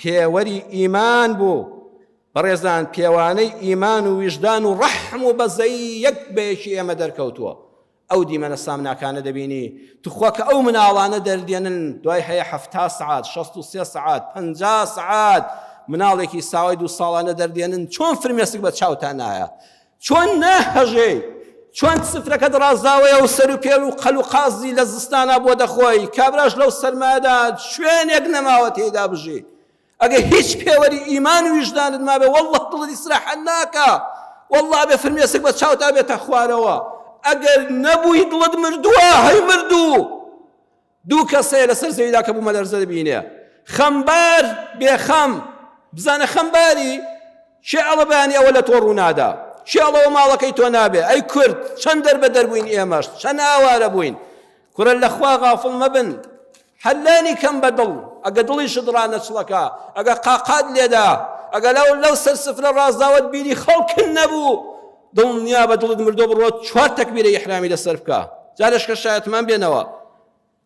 پێوەری ئیمان بوو. بەڕێزان پێوانەی ئیمان و ویژدان و ڕەحم و بەزەیی یەک بە یەکی ئێمە دەرکەوتووە. ئەو دیمەنە سامناکانە دەبینی، توخوا کە ئەو مناڵانە دەردێنن دوای هەیە 70 سەعات، 63 سەعات، 50 سەعات مناڵێکی ساوای دوو ساڵانە دەردێنن چۆن فرمێسک بە چاوتا نایە؟ چۆن ناهەژێی؟ چۆن سفرەکەت ڕازاوەیە و سەر و پێل و قەل و قازی لە زستانا بۆ دەخۆی، کابراش لەو سەرمایەدا شوێنێک نەماوە تێیدا بژی. ئەگەر هیچ پێوەری ئیمان و ویژدانت مابێ واللە دڵت ئیسراحەت ناکا واللە ئەبێ فرمێسک بە چاوتا بێتە خوارەوە ئەگەر نەبووی دڵت مردووە هەی مردوو دوو کەس هەیە لەسەر زەویدا کە بوومەلەرزە دەبینێ خەمبار بێخەم بزانە خەمباری کێ ئەڵە بەیانی ئەوە لە تۆ ڕوونادا کێ ئەڵەوە ماڵەکەی تۆ نابێ ئەی کورد چەند دەربەدەر بووین ئێمەش چەند ئاوارە بووین کورە لەخوا غافڵ مەبن هەر لانی کەم بە دڵ، ئەگە دڵیشت ڕانەچڵەکا، ئەگە قاقات لێدا، ئەگە لەو لەو سەر سفرە ڕازاوەت بیری خەڵکت نەبوو، دڵنیابە دڵت مردووە بڕۆ چوار تەکبیرەی ئیحرامی لەسەر بکە. جارێش کە شایەتمان بێنەوە.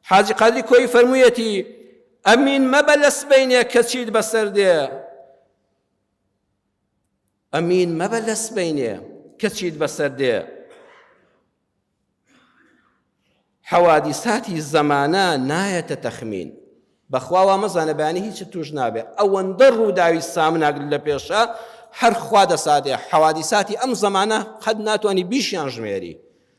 حاجی قادری کۆیی فەرموویەتی، ئەمین مەبە لە سبەینێ کە چیت بەسەر دێ. ئەمین مەبە لە سبەینێ کە چیت بەسەر دێ. حەوادیساتی زەمانە نایەتە تەخمین. بەخوا وا مەزانە بەیانی هیچت توش نابێ ئەوەندە ڕووداوی سامناک لە پێشە هەر خوا دەساتێ حەوادیساتی ئەم زەمانە قەت ناتوانی بیشیان ژمێری.